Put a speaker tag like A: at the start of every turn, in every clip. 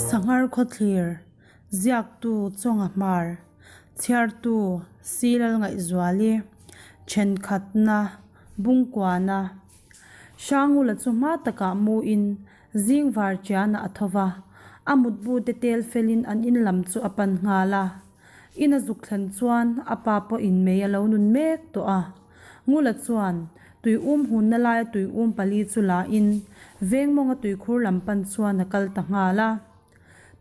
A: Sanghar khawthlir, Ziaktu Chawnga Hmar, Chhiartu Silal Ngaihzuali, Thenkhatna, Bungkuana, Hrangula chu hma takah muin zing var chianah a tho va, a mutbu te tel felin an in lam chu a pan nghal a. In a zuk thlen chuan a pa pawhin mei a lo nun mek tawh a. Ngula chuan tui um hunna laia tui um pali chu la in veng mawnga tuikhur lam pan chuan a kal ta nghal a.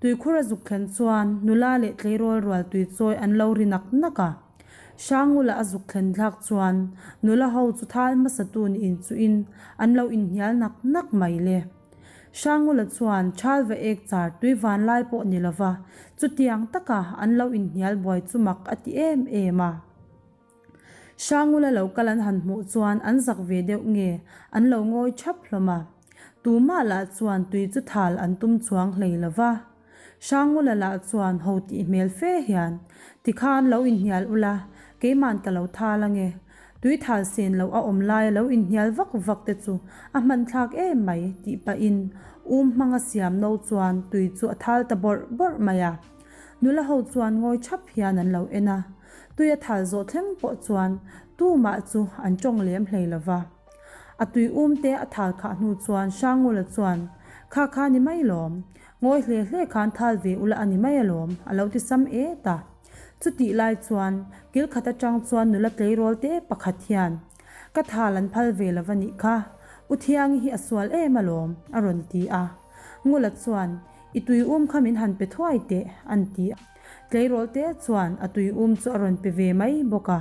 A: Tuikhur a zuk thlen chuan nula leh tleirawl rual tui chawi an lo ri nak nak a. Hrangula a zuk thlen thlak chuan nula ho chu thal hmasa tu ni inchuhin an lo inhnial nak nak mai le. Hrangula chuan thal va ek char tui van lai pawh ni lova chutiang taka an lo inhnial buai chu mak a ti em em a. Hrangula lo kal an han hmuh chuan an zak ve deuh nge an lo ngawi thap hlawm a. Tumah lah chuan tui chu thal an tum chuang hlei lova. Hrangula lah chuan ho tih hmel fe hian, Tikhan lo inhnial ula, keiman ka lo thal ange. Tui thal sen loh a awm laia lo inhnial vak vak te chu a hman thlak em mai, tih pahin um hmanga siam no chuan tui chu a thal ta bawrh bawrh mai a. Nula ho chuan ngawi thap hian an lo en a. Tui a thal zawh thleng pawh chuan tumah chu an tawng lem hlei lova. A tui um te a thal khah hnu chuan Hrangula chuan, Kha kha ni mai lawm. Ngawi hle hle khan thal ve ula a ni mai alawm, a lo ti sam et a. Chutih lai chuan kil khat atang chuan nula tleirawl te pakhat hian, Ka thal an phal ve lo va nih kha, U Thiangi hi a sual em alawm, a rawn ti a. Ngula chuan, I tui um kha min han pe thuai teh, an ti a. Tleirawl te chuan a tui um chu a rawn pe ve mai bawk a.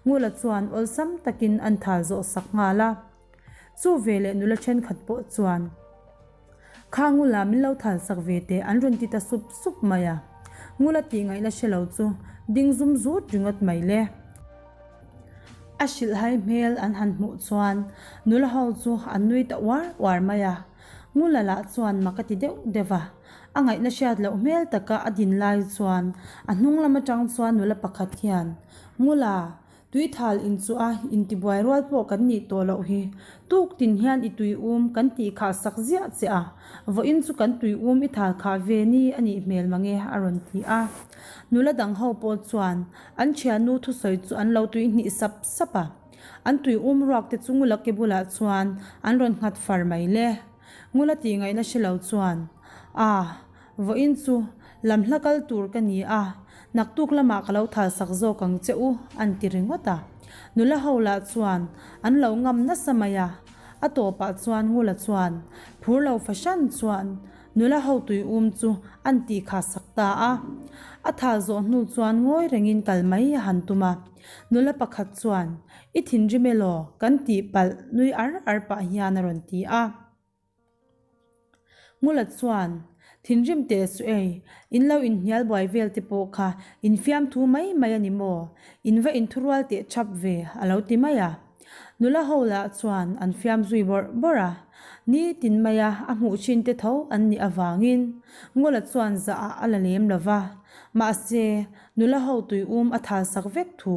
A: Ngula chuan awlsam takin an thal zawh sak nghal a. Chu veleh nula thenkhat pawh chuan, Kha Ngula min lo thal sak ve teh an rawn ti ta sup sup mai a. Ngula tih ngaihna hre lo chu ding zum zut ringawt mai le. A hrilhhai hmel an han hmuh chuan nula ho chu an nui ta uar uar mai a. Ngula lah chuan mak a ti deuh deuh a. A ngaihna hriat loh hmel taka a din lai chuan a hnung lam atang chuan nula pakhat hian, Ngula, Tuithal in chu a intibuai rual pawh kan nih tawh loh hi. Tuk tin hian i tui um kan tih khah sak ziah che a, vawiin chu kan tui um i thal khah ve ni a nih hmel mange a rawn ti a. Nula dang ho pawh chuan an thiannu thusawi chu an lo tui hnih sap sap a. An tui um ruak te chu Ngula ke bulah chuan an rawn nghat far mai le. Ngula tih ngaihna hre lo chuan, Ah! Vawiin chu lam hla kal tur ka ni a, naktuk lamah ka lo thal sak zawk ang che u, an ti ringawt a. Nula ho lah chuan an lo ngam nasa mai a, a tawpah chuan Ngula chuan phur lo fahran chuan nula ho tui um chu an tih khah sak ta a. A thal zawh hnu chuan ngawi rengin kal mai a han tum a. Nula pakhat chuan, I thinrim elaw? Kan tih palh nui ar ar pah hian a rawn ti a. Ngula chuan, Thinrim teh suh ei, in lo inhnial buai vel te pawh kha infiamthu mai mai a ni maw? In va inthurual teh chap ve, a lo ti mai a. Nula ho lah chuan an fiam zui bawrh bawrh a, nitin maia a hmuh thin te tho an nih avangin Ngula chuan zah ah a la lem lo va. Mahse, nula ho tui um a thal sak vek thu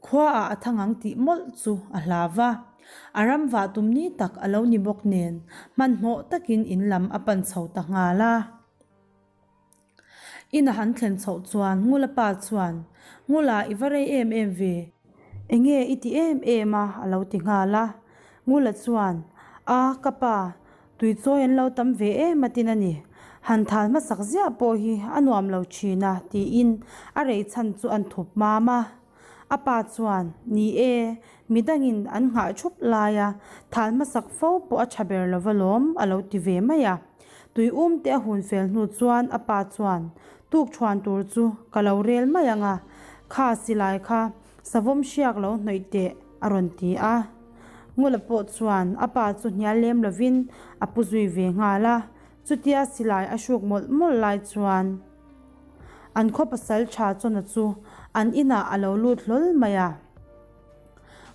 A: khua ah a thang ang tih mawlh chu a hlau va. A ram vah tum ni tak a lo ni bawk nen hmanhmawh takin in lam a pan chho ta nghal a. In a han thlen chhoh chuan Ngula pa chuan, Ngula i va rei em em ve? Enge i ti em em a? a lo ti nghal a. Ngula chuan, A, ka pa, tuichawi an lo tam ve em a tin a ni. Han thal hmasak ziah pawh hi a nuam lo thin a, tiin a rei chhan chu an thup mam a. A pa chuan, Ni e, midangin an nghah thup laia thal hmasak fo pawh a tha ber lova lawm, a lo ti ve mai a. Tui um te a hun fel hnu chuan a pa chuan, Tuk thuan tur chu ka lo rel mai ang a, kha silai kha savawm hriak lo hnawih teh, a rawn ti a. Ngula pawh chuan a pa chu hnial lem lovin a pu zui ve nghal a, chutia silai a hruk mawlh mawlh lai chuan, An khaw pasal tha chawna chu an inah a lo lut hlawl mai a.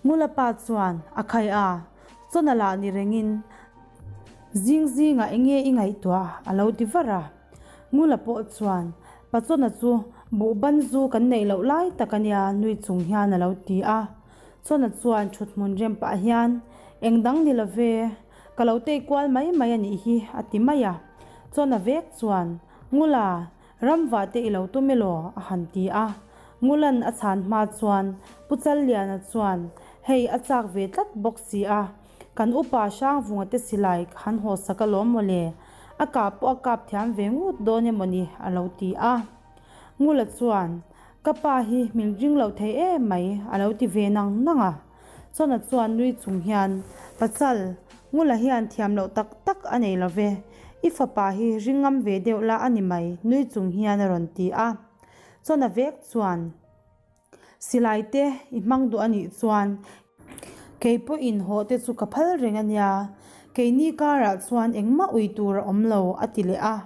A: Ngula pa chuan a khai a, chawna lah ni rengin zing zingah enge i ngaihtuah a lo ti var a. Ngula pawh chuan pa chawna chu buhban zu kan neih loh lai tak a nia nui chung hian a lo ti a. Chawna chuan thuthmun rem pah hian. Eng dang ni love, ka lo tei kual mai mai a nih hi, a ti mai a. Chawna vek chuan, Ngula, ramvah te i lo tum elaw? a han ti a. Ngulan a chhan hma chuan Pu Challiana chuan, Hei, a chak ve tlat bawk si a, kan upa Hrangvunga te silai ka han haw sak alawm mawle, a kah pawh a kap thiam ve ngut dawn emaw ni, a lo ti a. Ngula chuan, Ka pa hi min ring lo thei em mai, a lo ti ve nang nang a. Chawna chuan nui chung hian, Pachal, Ngula hian thiam loh tak tak a nei lo ve. I fapa hi ring ngam ve deuh la a ni mai, nui chung hian a rawn ti a. Chawna vek chuan, Silai te i hmang duh a nih chuan kei pawhin haw te chu ka phal reng a nia. Keini karah chuan engmah ui tur a awm lo, a ti leh a.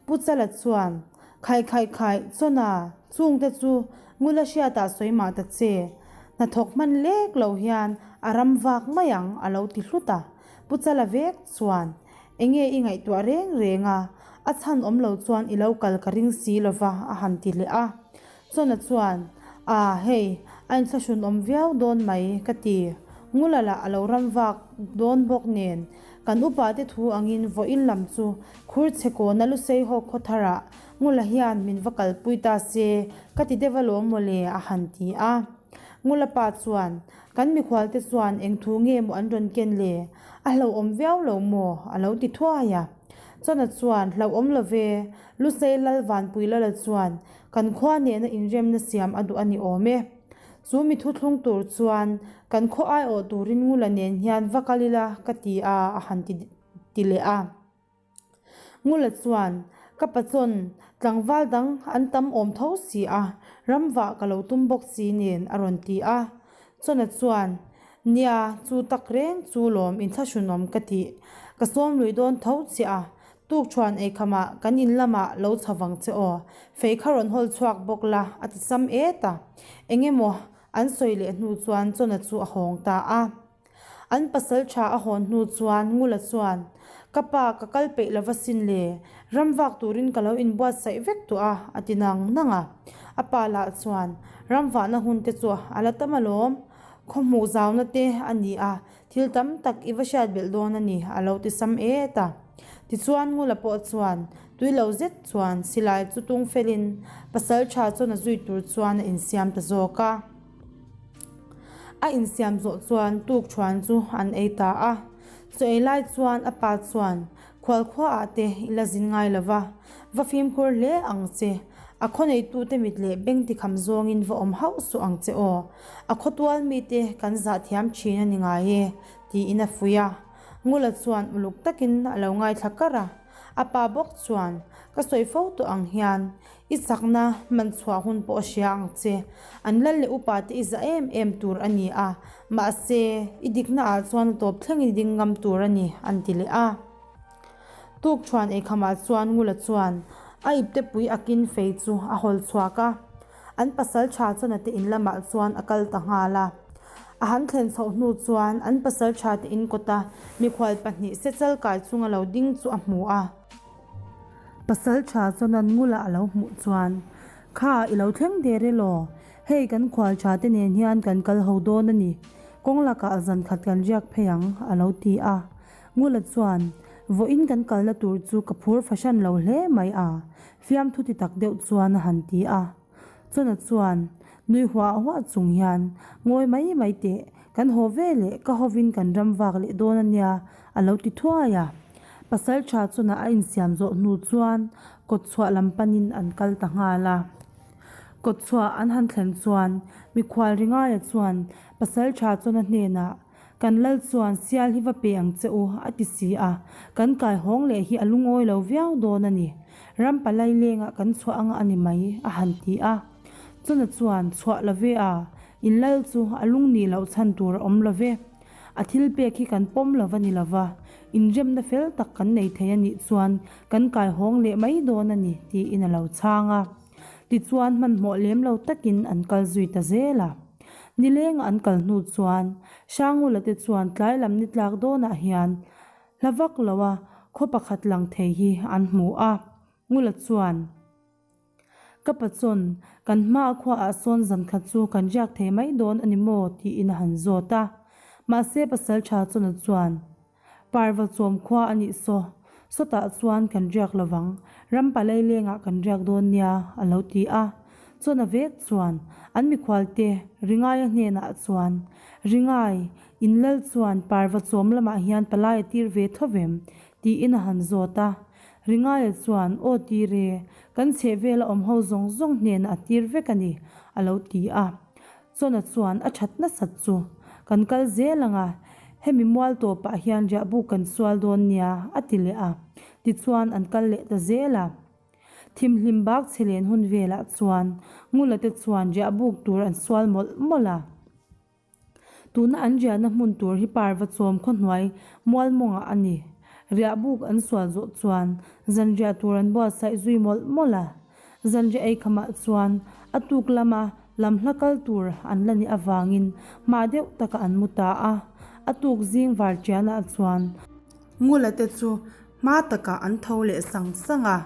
A: Pu Chala chuan, Khai khai khai, Chawna, chungte chu Ngula hriatah sawi mah ta che. Hnathawk hman lek lo hian a ram vak mai ang, a lo ti hlut a. Pu Chala vek chuan, Enge i ngaihtuah reng reng a, a chhan awm lo chuan i lo kal ka ring si lo va, a han ti leh a. Chawna chuan, A, hei, a inthlahrun awm viau dawn mai, ka ti. Ngula lah a lo ram vak dawn bawk nen, Kan upate thu angin vawiin lam chu khur chhe kawna lusei haw khaw tharah Ngula hian min va kalpui ta se ka ti deuh alawm mawle a han ti a. Ngula pa chuan, Kan mikhualte chuan eng thu nge maw an rawn ken le? A hlauhawm viau lo maw? a lo ti thuai a. Chawna chuan, Hlauhawm lo ve, Lusei Lal Vanpui Lala chuan kan khua nena inremna siam a duh a ni awm e. Chu mi thuthlung tur chuan kan khaw aiawh turin Ngula nen hian va kal ila ka ti a, a han ti ti leh a. Ngula chuan, Ka pachawn, tlangval dang an tam awm tho si a, ramvah ka lo tum bawk si nen a rawn ti a. Chawna chuan, Nia, chu tak reng chu lawm inthlahrunawm ka tih. Ka sawm lui dawn tho chiah a, Tukṭhuan eikhamah kan in lamah lo chho vang che aw, fei kha rawn hawl chhuak bawk la, a ti sam et a. Eng emaw an sawi leh hnu chuan Chawna chu a hawng ta a. An pasal tha a hawn hnu chuan Ngula chuan, Ka pa, ka kal peih lova sin le, ram vak turin ka lo inbuatsaih vek tawh a, a ti nang nang a. A pa lah chuan, Ram vahna hun te chu a la tam alawm, khaw hmuh zauna te a ni a, Thil tam tak i va hriat belh dawn a ni, a lo ti sam et a. Tichuan Ngula pawh chuan tui lo zet chuan silai chu tung felin pasal tha chuan a zui tur chuan a insiam ta zawk a. A insiam zawh chuan tuk thuan chu an ei ta a. Chaw ei lai chuan a pa chuan Khualkhuaah te i la zin ngai lo va, va fimkhur hle ang che. A khaw neitute mit leh beng tikham zawngin va awm hauh suh ang che aw. A khawtual mite kan zah thiam thin a ni ngai e, tiin a fuih a. Ngula chuan uluk takin a lo ngaithla kar a. A pa bawk chuan, Ka sawi fo tawh ang hian, i chakna hman chhuah hun pawh a hria ang che. An lal leh upa te i zah em em tur a ni a, mahse, i dikna ah chuan a tawp thleng i ding ngam tur a ni, an ti leh a. Tukṭhuan eikhamah chuan Ngula chuan a iptepui akin fei chu a hawl chhuak a. An pasal tha chuan a te in lamah chuan a kal ta nghal a. A han thlen chhoh hnu chuan an pasal tha te in kawta mikhual pahnih sechal kai chunga lo ding chu a hmu a. Pasal tha chuan an Ngula a lo hmuh chuan, Kha, i lo thleng der e law? Hei kan khual tha te nen hian kan kal ho dawn a ni. Kawng lakah zan khat kan riak phei ang, a lo ti a. Ngula chuan, Vawiin kan kalna tur chu ka phur fahran lo hle mai a, fiamthu ti tak deuh chuan a han ti a. Chawna chuan, Nui huah huah chung hian, Ngawi mai mai teh, kan haw ve leh ka hovin kan ram vak leh dawn a nia, a lo ti thuai a. Pasal tha chawna a insiam zawh hnu chuan kawtchhuah lam panin an kal ta nghal a. Kawtchhuah an han thlen chuan mikhual ringaia chuan pasal tha chawna hnenah, Kan lal chuan sial hi va pe ang che u, a ti si a. Kan kai hawng leh hi a lungawi lo viau dawn a ni. Ram palai lengah kan chhuah anga a ni mai, a han ti a. Chawna chuan, Chhuah lo ve a, in lal chu a lung nih loh chhan tur a awm lo ve. A thil pek hi kan pawm lo va ni lo va, inremna fel tak kan nei thei a nih chuan kan kai hawng leh mai dawn a ni, tiin a lo chhang a. Tichuan hmanhmawh lem lo takin an kal zui ta zel a. Nileng an kal hnu chuan Hrangula te chuan tlai lam ni tlak dawnah hian hla vak lo a khaw pakhat lang thei hi an hmu a. Ngula chuan, Ka pachawn, kan hma khuaah sawn zan khat chu kan riak thei mai dawn a ni maw? tiin a han zawt a. Mahse Pasalṭha Chawna chuan, Parva chawm khua a nih saw, sawtah chuan kan riak lovang, ram palai lengah kan riak dawn nia, a lo ti a. Chawna vek chuan an mikhualte Ringaia hnenah chuan, Ringai, in lal chuan Parva chawm lamah hian palai a tir ve tho vem? tiin a han zawt a. Ringaia chuan, Aw tir e, kan chhehvela awm ho zawng zawng hnenah a tir vek a ni, a lo ti a. Chawna chuan a that nasat chu, Kan kal zel ang a, hemi mual tawpah hian riahbuk kan sual dawn nia, a ti leh a. Tichuan an kal leh ta zel a. Thimhlim bak chhe len hun velah chuan Ngula te chuan riahbuk tur an sual mawlh mawlh a. Tuna an riahna hmun tur hi parva chawm khawhnuai mual mawngah a ni. Riahbuk an sual zawh chuan zanriah tur an buatsaih zui mawlh mawlh a. Zanriah ei khamah chuan a tuk lama lam hla kal tur an la nih avangin hma deuh taka an mu ta a. A tuk zing varṭianah chuan. Ngula te chu hma takah an tho leh sang sang a.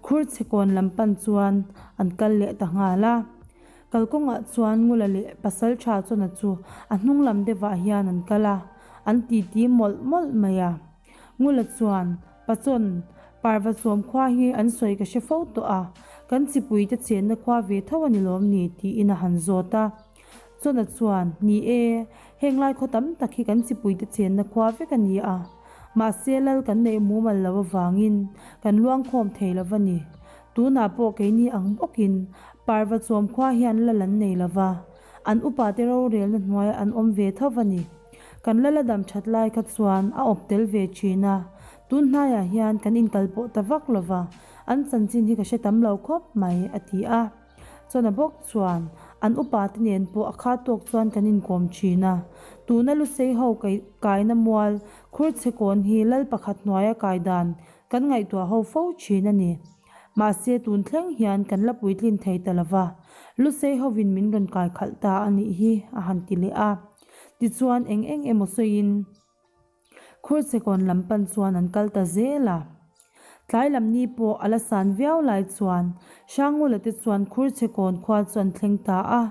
A: Khurchhekawn lam pan chuan an kal leh ta nghal a. Kalkawngah chuan Ngula leh Pasalṭha Chawna chu a hnung lam deuhah hian an kal a, an titi mawlh mawlh mai a. Ngula chuan, Pachawn, Parva chawm khua hi an sawi ka hre fo tawh a, kan chipuite chenna khua ve tho a ni lawm ni? tiin a han zawt a. Chawna chuan, Ni e, heng lai khaw tam tak hi kan chipuite chenna khua vek a ni a. Mahse lal kan neih mumal lo avangin kan luangkhawm thei lo va ni. Tunah pawh keini ang bawkin Parva chawm khua hian lal an nei lo va, an upate rorelna hnuaiah an awm ve tho va ni. Kan lal a dam that lai kha chuan a awp tel ve thin a, tun hnaiah hian kan inkal pawh ta vak lo va, an chanchin hi ka hre tam lo khawp mai, a ti a. Chawna bawk chuan an upate nen pawh a kha tawk chuan kan inkawm thin a, tuna Lusei ho kaina mual Khurchhekawn hi lal pakhat hnuaia kai dan kan ngaihtuah ho fo thin a ni. Mahse tun thleng hian kan la puitlin thei ta lova, Lusei hovin min rawn kai khalh ta a nih hi a han ti leh a. Tichuan eng eng emaw sawiin Khurchhekawn lam pan chuan an kal ta zel a. Tlai lam ni pawh a la san viau lai chuan Hrangula te chuan Khurchhekawn khua chu an thleng ta a.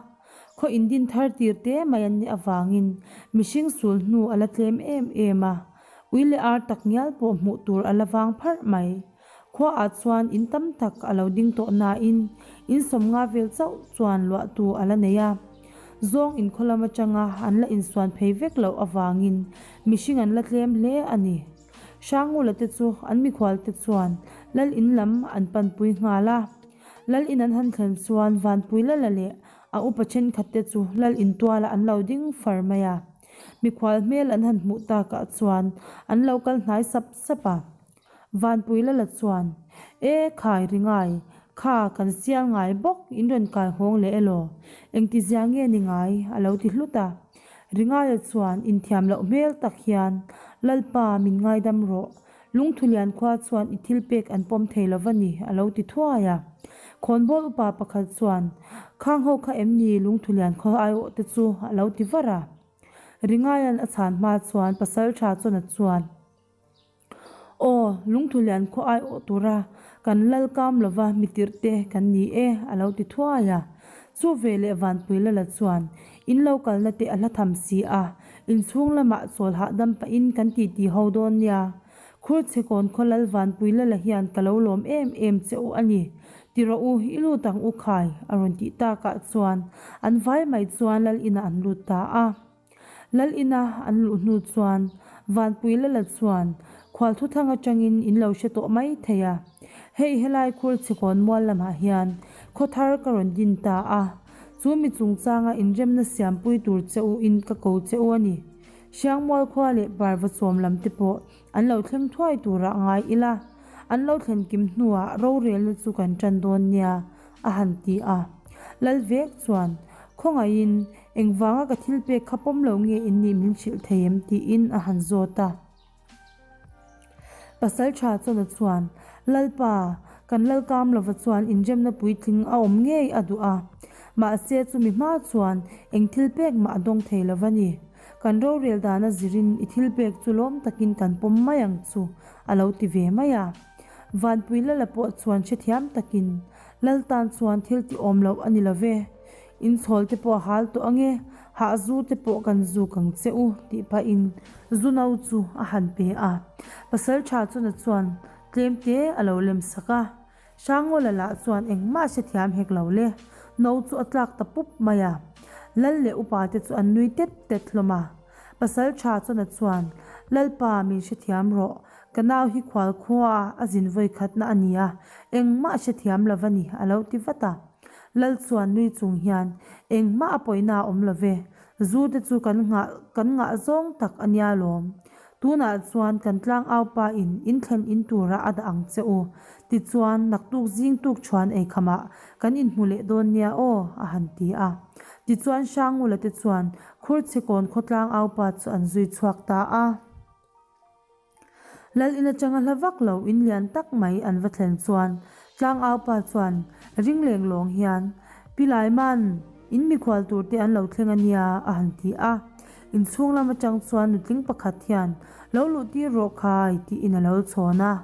A: Khaw indin thar tir te mai an nih avangin mihring sul hnu a la tlem em em a, ui leh ar tak ngial pawh hmuh tur a la vang pharh mai. Khuaah chuan in tam tak a lo ding tawh nain in sawmnga vel chauh chuan luahtu a la nei a. Zawng inkhaw lam atanga an la insuan phei vek loh avangin mihring an la tlem hle a ni. Hrangula te chu an mikhualte chuan Lal in lam an panpui nghal a. Lal in an han thlen chuan Vanpuilala leh a upa thenkhatte chu Lal in tualah an lo ding far mai a. Mikhual hmel an han hmuh takah chuan an lo kal hnai sap sap a. Vanpuilala chuan, E khai ri ngai, kha kan sial ngai bawk in rawn kai hawng leh elaw? Engti zia nge ni ngai? a lo ti hlut a. Ringaia chuan inthiam loh hmel tak hian, Lalpa min ngaidam rawh, Lungthulian khua chuan i thil pek an pawm thei lo va ni, a lo ti thuai a. Khawnbawl upa pakhat chuan, Khang ho kha em ni Lungthulian khaw aiawh te chu? a lo ti var a. Ringaia'n a chhan hma chuan Pasalṭha chuan a chuan, Aw, Lungthulian khaw aiawh tura kan lal kam lova mi tirh te kan ni e, a lo ti thuai a. Chu veleh Vanpuilala chuan, In lo kalna te a hla tham si a, inchhung lamah chawl hahdam pahin kan titi ho dawn nia. Khurchhekawn khaw lal Vanpuilala hian ka lo lawm em em che u a ni. Ti rawh u, i lut ang u khai, a rawn tih takah chuan an vai mai chuan lal inah an lut ta a. Lal ina an luh hnu chuan Vanpui Lala chuan khual thuthang atangin in lo hre tawh mai thei a. Hei helai khur chhekawn mual lamah hian khaw thar ka rawn din ta a, chu mi chungchanga inremna siampui tur che u in ka ko che u a ni. Hriangmual khua leh parva chawm lam te pawh an lo thleng thuai turah ngai ila, an lo thlen kim hnuah rorelna chu kan tan dawn nia, a han ti a. Lal vek chuan Khawngaihin, engvanga ka thil pek kha pawm lo nge in nih min hrilh thei em? tiin a han zawt a. Pasal tha chawna chuan, Lalpa, kan Lalkam lova chuan inremna puitling a awm ngei a duh a. Mahse chumi hma chuan eng thil pek mah a dawng thei lova ni. Kan rorel dana zirin i thil pek chu lawm takin kan pawm mai ang chu, a lo ti ve mai a. Vanpui Lala pawh chuan hrethiam takin, Lal tan chuan thil ti awm loh a ni lo ve. In chhawl te pawh a hal tawh ange. Hah zu te pawh kan zuk ang che u, tih pahin zu no chu a han pe a. Pasalṭha chuna chuan tlem te a lo lem sak a. Hrangawla lah chuan engmah a hrethiam hek lo le, no chu a tlak ta pup mai a. Lal leh upa te chu an nui tet tet hlawm a. Pasalṭha chuna chuan, Lalpa min hrethiam rawh, ka nau hi khual khua a zin vawi khatna a ni a, engmah a hrethiam lo va ni, a lo ti vat a. Lal chuan nui chung hian, Engmah a pawina a awm lo ve, zu te chu kan nghah kan ngah zawng tak a nia lawm. Tunah chuan kan tlangau pa in in thlen in turah a dah ang che u. Tichuan, naktuk zing tuk chuan eikhamah kan inhmu leh dawn nia aw, a han ti a. Tichuan Hrangula te chuan Khurchhekawn khaw tlangau pa chu an zui chhuak ta a. Lal in atanga hla vak lo in lian tak mai an va thlen chuan tlangau pa chuan ring leng lawng hian, Pi Laiman, in mikhual tur te an lo thleng a nia, a han ti a. Inchhung lam atang chuan nutling pakhat hian, Lo luh tir rawh khai, tiin a lo chhawn a.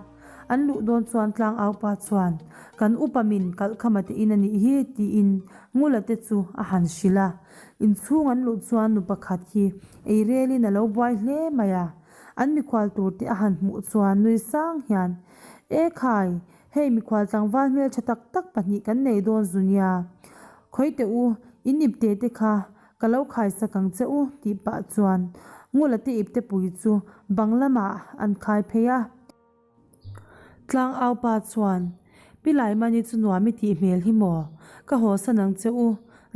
A: An luh dawn chuan tlangau pa chuan, Kan upa min kalh khama te in a nih hi, tiin Ngula te chu a han hrilh a. Inchhung an luh chuan nu pakhat hi ei relin a lo buai hle mai a. An mikhual tur te a han hmuh chuan nui sang hian, E khai, hei mikhual tlangval hmeltha tak tak pahnih kan nei dawn zu nia. Khawi teh u, in ipte te kha ka lo khaisak ang che u tih pah chuan Ngula te ipte pui chu bang lamah an khai phei a. Tlang au pa chuan, Pi Laimani chu nuam i tih hmel hi maw? Ka haw san ang che u.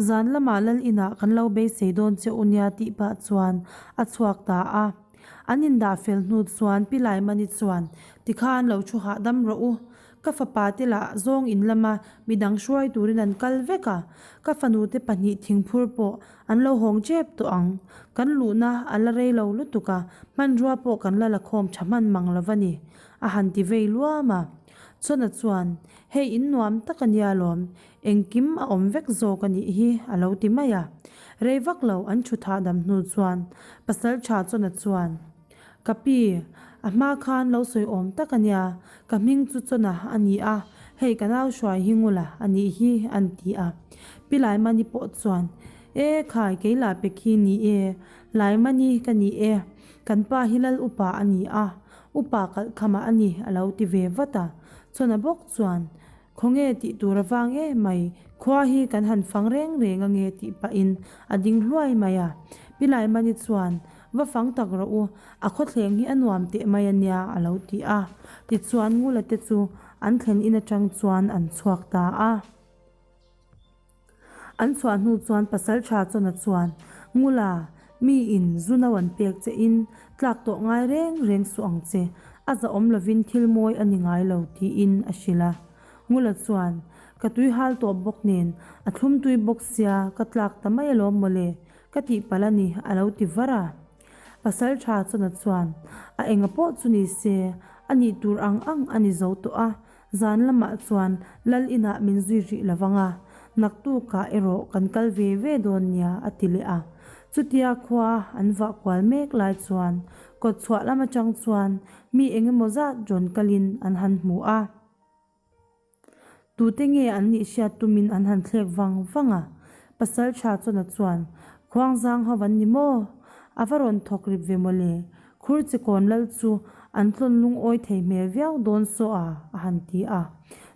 A: Zan lamah lal inah kan lo beisei dawn che u nia tih pah chuan a chhuak ta a. An indah fel hnu chuan Pi Laimani chuan, Tikhan lo thu hahdam rawh u. Ka fapa te lah zawng in lama midang hruai turin an kal vek a. Ka fanu te pahnih thingphur pawh An lo hawng tep tawh ang. Kan luhna a la rei lo lutuk a, hmanrua pawh kan la la khawm tha hman mang lo va ni, a han ti vei luam a. Chawna chuan, Hei in nuam tak a nia lawm, engkim a awm vek zawk a nih hi, a lo ti mai a. Rei vak lo an thu thah dam hnu chuan pasal tha Chawna chuan, Ka pi, a hma khan lo sawi awm tak a nia, ka hming chu Chawna a ni a, hei ka nau hruai hi Ngula a nih hi, an ti a. Pi Laimani pawh chuan, E khai, kei lah pe khi ni e, Laimani ka ni e, kan pa hi Lal upa a ni a, upa kalh khamah a ni, a lo ti ve vat a. Chawna bawk chuan, Khawnge tih tur a vang em mai, khua hi kan han fang reng reng ange tih pahin a ding hluai mai a. Pi Laimani chuan, Va fang tak rawh u, a khawthleng hi a nuam teh mai a nia a lo ti a. Tichuan Ngula te chu an thlen in atang chuan an chhuak ta a. An chhuah hnu chuan Pasaltha Chawna chuan, Ngula, mi in zu no an pek che in tlak tawh ngai reng reng suh ang che, a zahawm lovin thil mawi a ni ngai lo tiin a hrilh a. Ngula chuan, Ka tui hal tawh bawk nen, a thlum tui bawk sia ka tlak ta mai alawm mawle, ka tihpalh a ni a lo ti var a. Pasaltha Chawna chuan, A enga pawh chu ni se, a nih tur ang ang a ni zo tawh a, Zan lamah chuan Lal inah min zui rih lo vang a, naktukah erawh kan kal ve ve dawn nia a ti leh a. Chutia khua an vah kual mek lai chuan kawt chhuah lam atang chuan mi eng emaw zat rawn kalin an han hmu a. Tute nge an nih hriat tumin an han thlek vang vang a. Pasaltha Chawna chuan, Khuangzang ho an ni maw? A va rawn thawk rip ve mawle. Khur che kawn lal chu an tlawn lungawi thei hmel viau dawn saw a, a han ti a.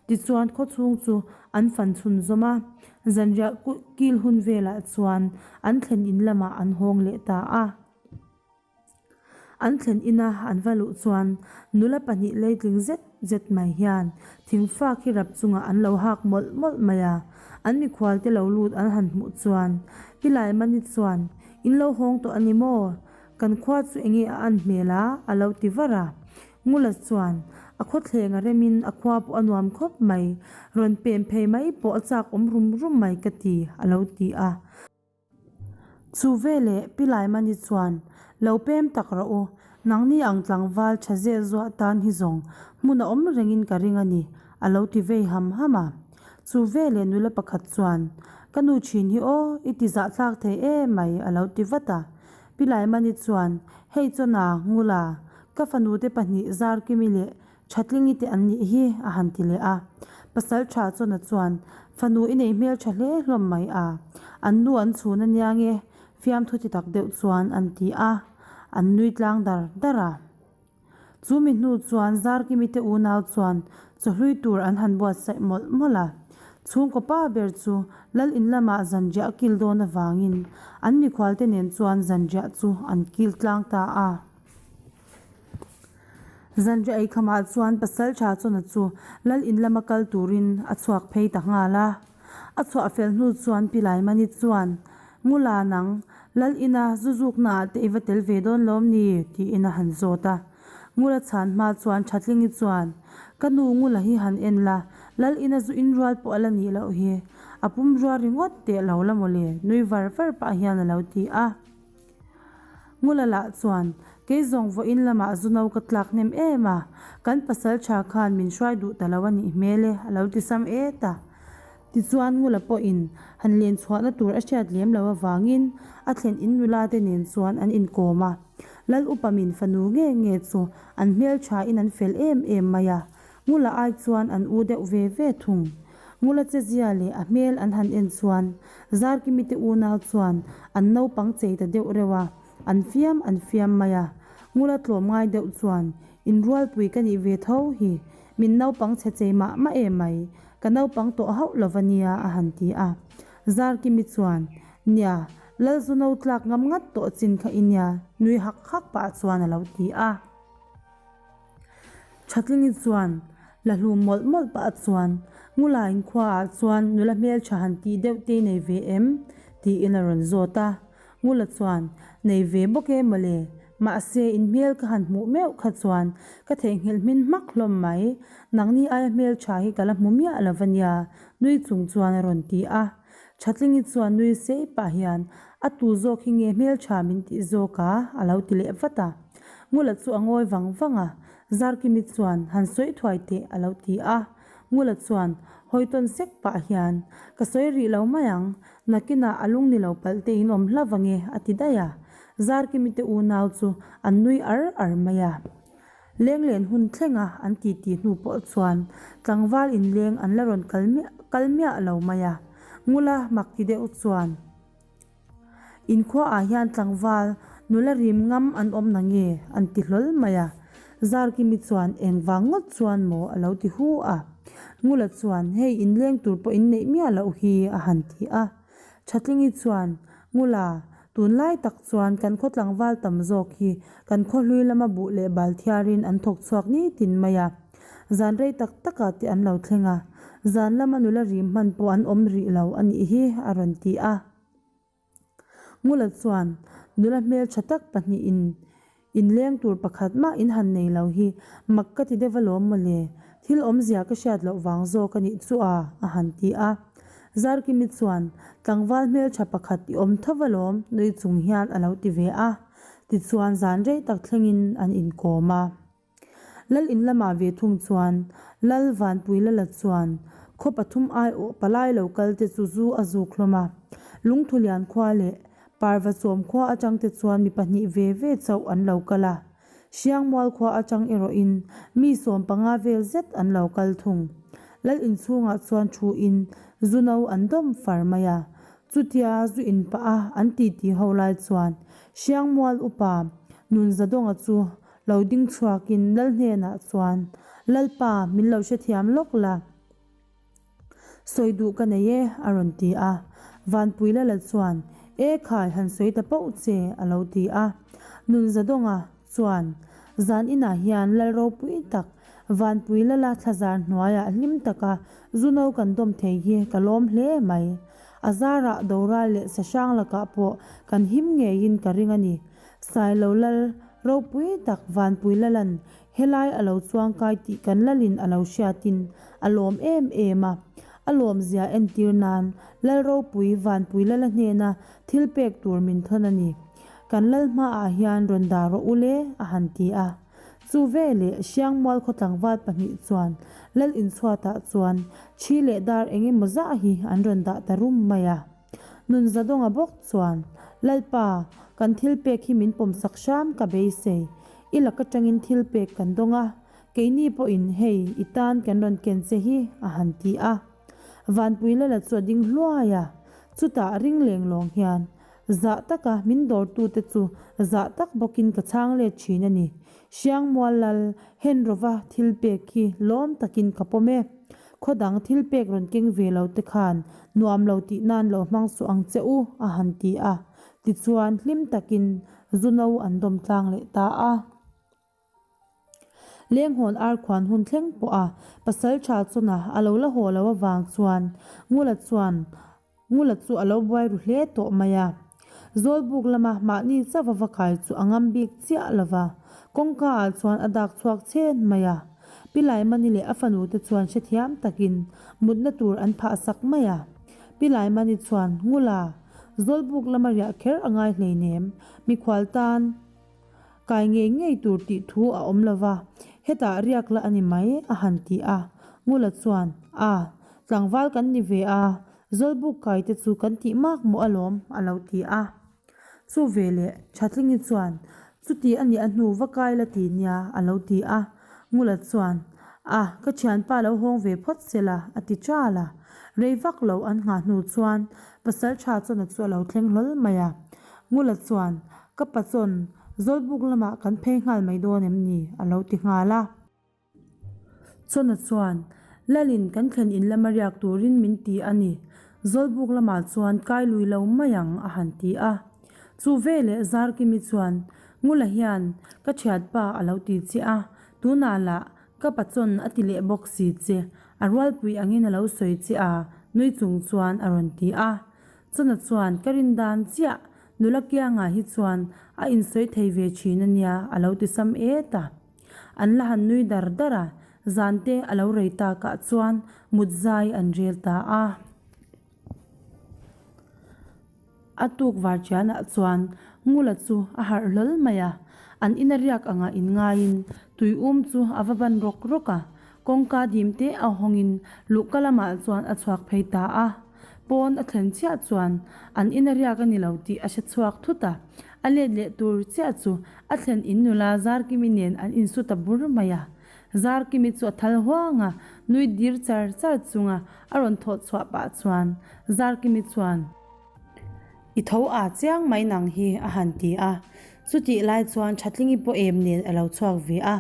A: Tichuan khawchhung chu an fan chhun zawm a, zanriah kil hun velah chuan an thlen in lamah an hawng leh ta a. An thlen ina an va luh chuan nula pahnih leitling zet zet mai hian thingfak hi rap chungah an lo hak mawlh mawlh mai a. An mikhualte lo lut an han hmuh chuan Pi Laimani chuan, In lo hawng tawh a ni maw? Kan khua chu enge a an hmel a? a lo ti var a. Ngula chuan, A khawthleng a remin a khua pawh a nuam khawp mai, rawn pem phei mai pawh a chak awm rum rum mai ka ti, a lo ti a. Chu veleh Pi Laimani chuan, Lo pem tak rawh u, nangni ang tlangval tha zel zuah tan hi zawng hmun a awm rengin ka ring a ni, a lo ti vei ham ham a. Chu veleh nula pakhat chuan, Ka nu thin hi aw, i ti zahthlak thei em mai, a lo ti vat a. Pi Laimani chuan, Hei Chawna, Ngula, ka fanute pahnih Zarkimi leh Thatlingi te an nih hi, a han ti leh a. Pasal tha Chawna chuan, Fanu i nei hmel tha hle hlawm mai a, an nu an chhun a nia nge? Fiamthu ti tak deuh chuan an ti a, an nui tlang dar dar a. Chu mi hnu chuan Zarkimi te unau chuan chawhlui tur an han buatsaih mawlh mawlh a. Chhungkaw pa ber chu Lal in lamah zanriah a kil dawn avangin an mikhualte nen chuan zanriah chu an kil tlang ta a. Zanriah eikhamah chuan Pasaltha Chawna chu Lal in lama kal turin a chhuak phei ta nghal a. A chhuah fel hnu chuan Pi Laimani chuan, Ngula nang, Lal ina zu zuknaah te i va tel ve dawn lawm ni? tiin a han zawt a. Ngula chhan hma chuan Thatlingi chuan, Ka nu Ngula hi han en la, Lal ina zu inrual pawh a la nih loh hi. A pum rua ringawt teh lo la mawle, nui var var pah hian a lo ti a. Ngula lah chuan, Kei zawng vawiin lamah zu no ka tlak hnem em a, kan pasal tha khan min hruai duh ta lo a nih hmel e, a lo ti sam et a. Tichuan Ngula pawhin han len chhuahna tur a hriat lem loh avangin a thlen in nula te nen chuan an inkawm a. Lal upa min fanu nge nge chu an hmeltha in an fel em em mai a, Ngula ai chuan an u deuh ve ve thung. Ngula chezia leh a hmel an han en chuan Zarkimi te unau chuan an naupang chei ta deuh reuh a, an fiam an fiam mai a. Ngula tlawm ngai deuh chuan, Inrualpui ka nih ve tho hi, min naupang chhe chei mah mah em mai, ka naupang tawh hauh lo va nia a han ti a. Zarkimi chuan, Nia, Lalzuno tlak ngam ngat tawh chin kha i nia, nui hak hak pah chuan a lo ti a. Thatlingi chuan la hlum mawlh mawlh pah chuan Ngulain khuaah chuan nula hmeltha han tih deuh te nei ve em? tiin a rawn zawt a. Ngula chuan, Nei ve bawk e mawle, mahse in hmel ka han hmuh meuh kha chuan ka theihnghilh hmin hmak hlawm mai, nangni aia hmeltha hi ka la hmu miah lo va nia, nui chung chuan a rawn ti a. Thatlingi chuan nui sei pah hian, A tu zawk hi nge hmeltha min tih zawk a? a lo ti leh vat a. Ngula chu a ngawi vang vang a, Zarkimi chuan, Han sawi thuai teh, a lo ti a. Ngula chuan, Hawi tawn sek pah hian, Ka sawi rih lo mai ang, nakinah a lung ni lo palh te in awm hla vang e, a ti daih a. Zarkimi te unau chu an nui ar ar mai a. Lenglen hun thlenga an titi hnu pawh chuan tlangval inleng an la rawn kal miah kal miah lo mai a. Ngula mak ti deuh chuan. Inkhuaah hian tlangval nula rim ngam an awm na nge? an ti hlawl mai a. Zarkimi chuan engvang ngawt chuan maw a lo ti hu a. Ngula chuan hei inleng tur pawh inneih miah loh hi a han ti a. Thatlingi chuan Ngula, tunlai tak chuan kan khaw tlangval tam zawk hi kan khaw hlui lama buh leh bal thiarin an thawk chhuak nitin mai a. Zan rei tak takah te an lo thleng a, zan lama nula rim hman pawh an awm rih lo a nih hi a rawn ti a. Ngula chuan nula hmeltha tak pahnihin inleng tur pakhat mah in han nei lo hi mak ka ti deuh alawm mawle, thil awmzia ka hriat loh vang zawk a nih chu a, a han ti a. Zarkimi chuan tlangval hmeltha pakhat i awm tho alawm nui chung hian a lo ti ve a. Tichuan zan rei tak thlengin an inkawm a. Lal in lamah ve thung chuan Lal Vanpuilala chuan khaw pathum aiawh palai lo kal te chu zu a zuk hlawm a. Lungthulian khua leh Parvachawm khua atang te chuan mi pahnih ve ve chauh an lo kal a. Hriangmual khua atang erawhin mi 15 vel zet an lo kal thung. Lal inchhungah chuan thu in zu no an dawm far mai a. Chutia zu in pah a an titi ho lai chuan Hriangmual upa Nunzadawnga chu Lo ding chhuakin Lal hnenah chuan, Lalpa, min lo hrethiam lawk la. Sawi duh ka nei e, a rawn ti a. Vanpui Lala chuan, E khai, han sawi ta pauh che, a lo ti a. Nunzadawnga chuan, Zan inah hian Lal ropui tak, Vanpui Lala thlazar hnuaiah hlim taka zu no kan dawm thei hi ka lawm hle mai. A zarah Doral leh Sahrang lakah pawh kan him ngeiin ka ring a ni. Sailo lal ropui tak Vanpui Lalan helai a lo chuangkai tih kan lalin a lo hriatin a lawm em em a. A lawmzia entir nan Lal ropui Vanpui Lala hnena thil pek tur min thawn a ni. Kan lal hmaah hian rawn dah rawh u le a han ti a. Chu veleh Hriangmual khaw tlangval pahnih chuan lal inchhuatah chuan thi leh dar eng emaw zah hi an rawn dah ta rum mai a. Nunzadawnga bawk chuan, Lalpa, kan thil pek hi min pawmsak hram ka beisei. I lak atangin thil pek kan dawng a, keini pawhin hei i tan kan rawn ken che hi, a han ti a. Vanpui Lala chu a ding hluai a, chutah ring leng lawng hian, Zah taka min dawrtute chu zah tak bawkin ka chhang let thin a ni. Hriangmual lal Henrova thil pek hi lawm takin ka pawm e. Khaw dang thil pek rawn keng ve lo te khan nuam lo tih nan lo hmang suh ang che u, a han ti a. Tichuan hlim takin zu no an dawm tlang leh ta a. Lenghawn arkhuan hun thleng pawh a pasal tha chawna a lo la haw lo avang chuan Ngula chuan Ngula chu a lo buai ru hle tawh mai a. Zawlbuk lama mahni chauh a va kai chu a ngam bik chiah lo va, kawngka ah chuan a dak chhuak chhen mai a. Pi Laimani leh a fanu te chuan hrethiam takin mutna tur an phah sak mai a. Pi Laimani chuan Ngula, Zawlbuk lama riah kher a ngai hleinem, mikhual tan, Kai ngei ngei tur tih thu a awm lo va, hetah riak la a ni mai, a han ti a. Ngula chuan, A, tlangval kan ni ve a, Zawlbuk kai te chu kan tih mak maw alawm, a lo ti a. Chu veleh Thatlingi chuan, Chuti a nih a hnu va kai la ti nia, a lo ti a. Ngula chuan, A, ka thianpa lo hawng ve phawt se la, a ti ṭal a. Rei vak lo an nghah hnu chuan Pasalṭha chuan a chu a lo thleng hlawl mai a. Ngula chuan, Ka pa chuan Zawlbuk lamah kan phei nghal mai dawn em ni? a lo ti nghal a. Chawna chuan, Lalin kan thlen in lama riak turin min ti a ni. Zawlbuk lamah chuan kai lui lo mai ang, a han ti a. Chu veleh Zarkimi chuan, Ngula hian ka thiatpa a lo ti che a, tunah lah ka pa chawn a ti leh bawk si che, a rualpui angin a lo sawi che a, nui chung chuan a rawn ti a. Chawna chuan ka rin dan chiah Nula kiangah hi chuan a insawi thei ve thin a nia, a lo ti sam et a. An la han nui dar dar a, zan te a lo rei takah chuan mut zai an rel ta a. A tuk varṭianah chuan Ngula chu a harh hlawl mai a, an ina riak angah inngaiin tui um chu a va ban rawk rawk a, kawngka dim te a hawngin luhka lamah chuan a chhuak phei ta a. Pawn a thlen chiah chuan an ina riak a ni lo tih a hre chhuak thut a, a let leh tur chiah chu a thlen in nula Zarkimi nen an insu ta bur mai a. Zarkimi chu a thal huang a, nui dir char char chunga a rawn thawh chhuah pah chuan Zarkimi chuan, I tho a chiang mai nang hi a han ti a, chutih lai chuan Thatlingi pawh em nen a lo chhuak ve a,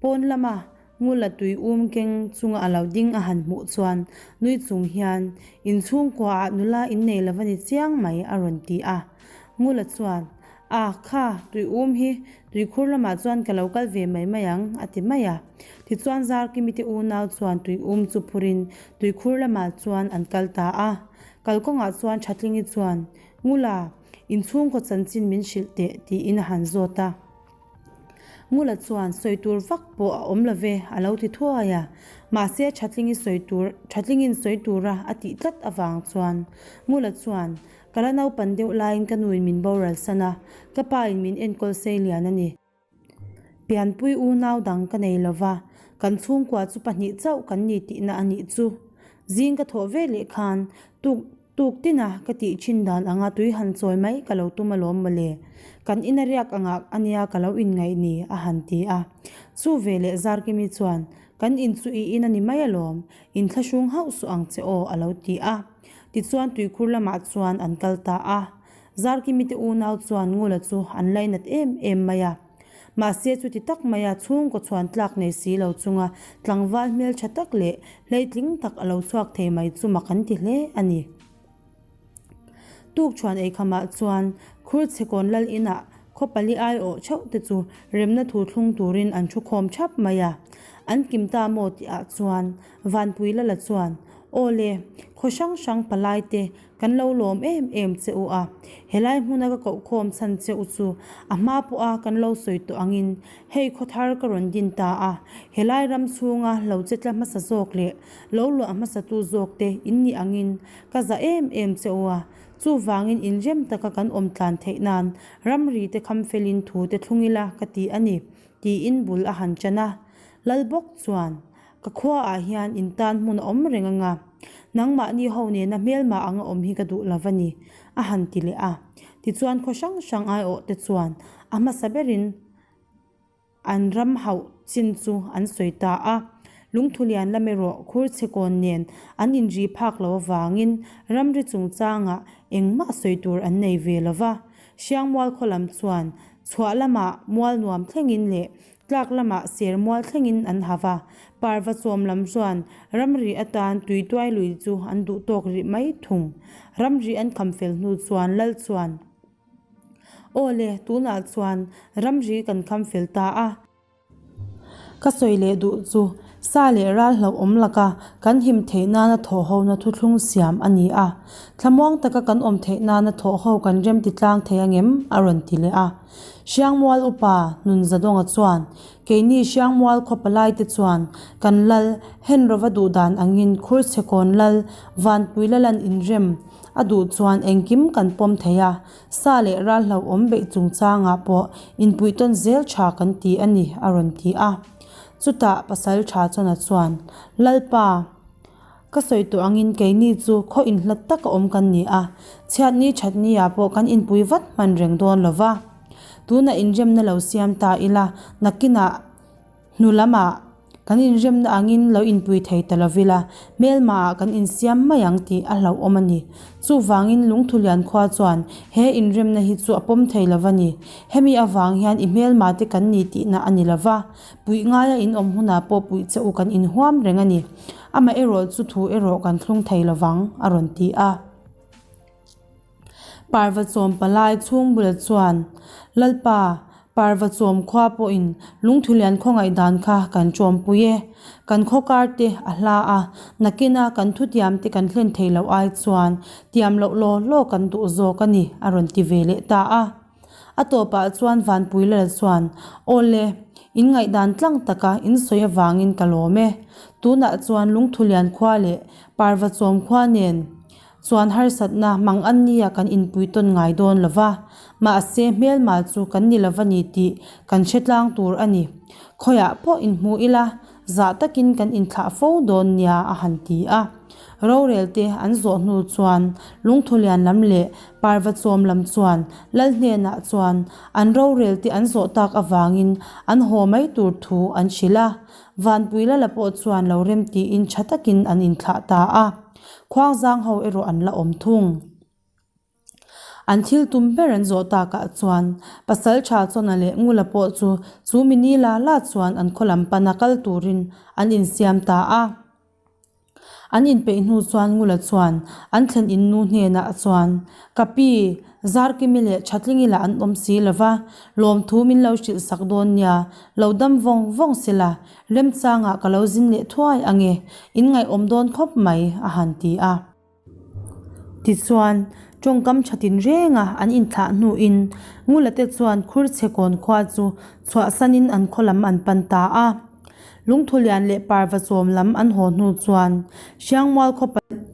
A: pawn lama Ngula tui um keng chunga a lo ding a han hmuh chuan nui chung hian, In chhungkuaah nula in nei lo va ni chiang mai, a rawn ti a. Ngula chuan, A, kha, tui um hi tuikhur lamah chuan ka lo kal ve mai mai ang, a ti mai a. Tichuan Zarkimi te unau chuan tui um chu phurin tuikhur lamah chuan an kal ta a. Kalkawngah chuan Thatlingi chuan, Ngula, in chhungkaw chanchin min hrilh teh, tiin a han zawt a. Ngula chuan sawi tur vak pawh a awm lo ve, a lo ti thuai a. Mahse Thatlingi sawi tur, Thatlingin sawi tura a tih tlat avang chuan Ngula chuan, Ka la naupan deuh laiin ka nuin min boral san a, ka pain min enkawl sei lian a ni. Pianpui unau dang ka nei lo va, kan chhungkua chu pahnih chauh kan ni tihna a nih chu. Zing ka thawh ve leh khan tuk Tuk tina ka tih thin dan anga tui han chawi mai ka lo tum alawm mawle. Kan ina riak angah ania ka lo inngaih ni, a han ti a. Chu veleh Zarkimi chuan, Kan in chu i in a ni mai alawm, in thlahrung hauh suh ang che aw, a lo ti a. Tichuan tuikhur lamah chuan an kal ta a. Zarkimi te unau chuan Ngula chu an lainat em em mai a. Mahse chuti tak maia chhungkaw chhuan tlak nei si lo chunga tlangval hmeltha tak leh hleitling tak a lo chhuak thei mai chu mak an ti hle a ni. Tukchhuan eikhamah chuan Khurchhekawn lal inah khaw pali aiawh theuh te chu remna thu thlung turin an thu khawm thap mai a. An kim ta maw tihah chuan Vanpui Lala chuan, Aw le, khaw hrang hrang palai te Kan lo lawm em em che u a, helai hmuna ka kohkhawm chhan che u chu a hma pawha kan lo sawi tawh angin hei khawthar ka rawn din ta a, helai ram chhunga lo che tla hmasa zawk leh lo luah hmasatu zawk te in nih angin ka za em em che u a, chuvangin inrem taka kan awm tlan theih nan ramri te kham felin thu te thlung ila ka ti a ni, tiin bul a han ṭan a. Lal bawk chuan Ka khuaah hian in tan hmun a awm reng anga, nangmahni ho nena hmelmah anga awm hi ka duh lo va ni, a han ti leh a. Tichuan khaw hrang hrang aiawh te chuan a hmasa berin an ram hauh chin chu an sawi ta a. Lungthulian lam erawh Khurchhekawn nen an inri phak lo avangin ramri chungchangah engmah sawi tur an nei ve lo va. Hriangmual khaw lam chuan chhuah lamah mual nuam thlengin leh tlak lamah ser mual thlengin an ha va. Parva chawm lam chuan ramri atan tuituai lui chu an duh tawk rih mai thung. Ramri an kham fel hnu chuan Lal chuan, Aw le, tunah chuan ramri kan kham fel ta a. Ka sawi leh duh chu sa leh ral hlauhawm laka kan him theih nana thawhhona thuthlung siam a ni a, thlamuang taka kan awm theih nana thawhho kan rem ti tlang thei angem? a rawn ti leh a. Hriangmual upa Nunzadawnga chuan, Keini Hriangmual khaw palaite chuan kan lal Henrova duhdan angin Khurchhekawn lal Vanpui Lalan inrem a duh chuan engkim kan pawm thei a, Sa leh ral hlauhawm beih chungchangah pawh inpuih tawn zel tha kan ti a ni, a rawn ti a. Chutah pasal tha chuan a chuan, Lalpa, ka sawi tawh angin keini chu khaw inhlat taka awm kan ni a, chhiatni thatni-ah pawh kan inpui vat hman reng dawn lo va. Tunah inremna lo siam ta ila, nakinah, Hnu lamah kan inremna angin lo inpui thei ta lovila, hmelmaah kan insiam mai ang tih a hlauhawm a ni. Chuvangin Lungthulian khua chuan he inremna hi chu a pawm thei lo va ni. Hemi avang hian i hmelmate kan ni tihna a ni lo va, puih ngaia in awm hunah pawh puih che u kan inhuam reng a ni. Amaherawh chu thu erawh kan thlung thei lo vang, a rawn ti a. Parva chawm palai chhung bula chuan, Lalpa, Parva chawm khua pawhin Lungthulian khawngaih dan kha kan chawmpui e. Kan khaw kar te a hla a, nakina kan thutiam te kan hlen thei loh ai chuan tiam loh law law kan duh zawk a ni, a rawn ti ve leh ta a. A tawpah chuan Vanpui Lal chuan, Aw le, in ngaihdan tlang taka in sawi avangin ka lawm e. Tunah chuan Lungthulian khua leh Parva chawm khua nen Chuan harsatna mang an nia kan inpui tawn ngai dawn lo va, mahse hmelma chu kan ni lo va ni tih kan hre tlang tur a ni. Khawiah pawh inhmu ila, zah takin kan inthlah fo dawn nia a han ti a. Rorel te an zawh hnu chuan Lungthulian lam leh Parvachawm lam chuan Lal hnenah chuan an rorel te an zawh tak avangin an haw mai tur thu an hrilh a. Vanpui Lala pawh chuan lo rem tiin tha takin an inthlah ta a. Khuangzang ho erawh an la awm thung. An thil tum ber an zawh takah chuan Pasaltha Chawna leh Ngula pawh chu chu mi ni la la chuan an khaw lam pana kal turin an insiam ta a. An inpeih hnu chuan Ngula chuan an thlen in nu hnenah chuan, Ka pi, Zarkimi leh Thatlingi lah an awm si lova, lawmthu min lo hrilh sak dawn nia, lo dam vawng vawng sela, Remchangah ka lo zin leh thuai ang e, in ngaihawm dawn khawp mai, a han ti a. Tichuan, tawngkam tha tinrenga an inthlah hnuin Ngulate chuan Khurchhekawn khua chu chhuahsanin an khaw lam an pan ta a. Lungthulian leh Parvachawm lam an haw hnu chuan Hriangmual khaw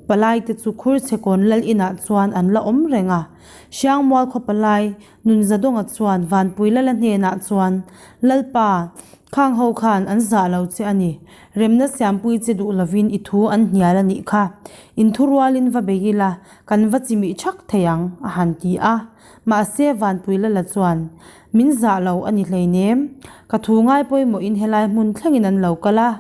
A: palaite chu Khurchhekawn lal inah chuan an la awm reng a. Hriangmual khaw palai Nunzadawnga chuan Vanpui Lala hnenah chuan, Lalpa, khang ho khan an zah lo che a ni. Remna siampui che duh lovin i thu an hnial a nih kha. In thurualin va bei ila, kan va chimih thak thei ang, a han ti a. Mahse Vanpui Lala chuan, Min zah lo a ni hleinem. Ka thu ngai pawimawhin helai hmun thlengin an lo kal a.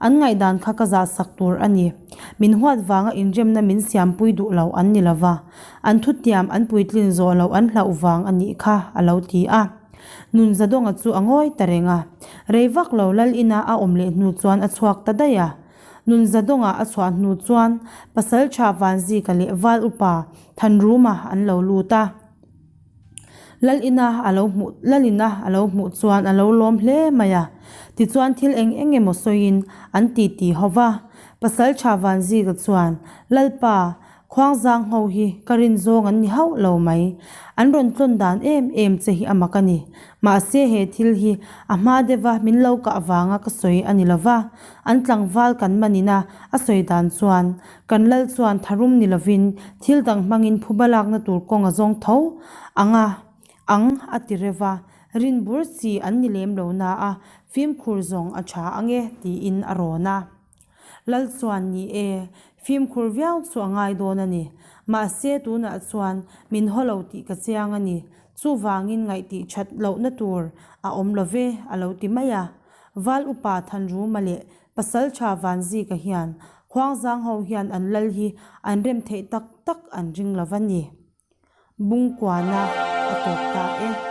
A: An ngaihdan kha ka zahsak tur a ni. Min huat vanga inremna min siampui duh lo an ni lova, an thutiam an puitlin zawh loh an hlauh vang a nih kha, a lo ti a. Nunzadawnga chu a ngawi ta reng a. Rei vak lo lal ina a awm leh hnu chuan a chhuak ta daih a. Nunzadawnga a chhuah hnu chuan Pasalṭha Vanzika leh Val Upa Thanruma an lo lut a. Lal ina a lo hmuh Lal ina a lo hmuh chuan a lo lawm hle mai a. Tichuan thil eng eng emaw sawiin an titi ho va. Pasalṭha Vanzika chuan, Lalpa, Khuangzang ho hi ka rin zawng an ni hauh lo mai. An rawn tlawn dan em em che hi a mak a ni. Mahse he thil hi a hma deuha min lo kah vanga ka sawi a ni lo va. An tlangval kan manina a sawi dan chuan Kan lal chuan tharum ni lovin thil dang hmangin phuba lakna tur kawng a zawng tho ang a, ang a ti reuh va, rin bur chi an ni lem lo na a, fimkhur zawng a tha ang e tiin a rawn a. Lal chuan ni e, fimkhur viau chu a ngai dawn a ni. Mahse tunah chuan min haw lo tih ka chiang a ni, chuvangin ngaihtih that lohna tur a awm lo ve a lo ti mai a. Val upa Thanruma leh Pasaltha Vanzika hian Khuangzang ho hian an lal hi an rem theih tak tak an ring lo va ni. Bungkuana a tawp ta e.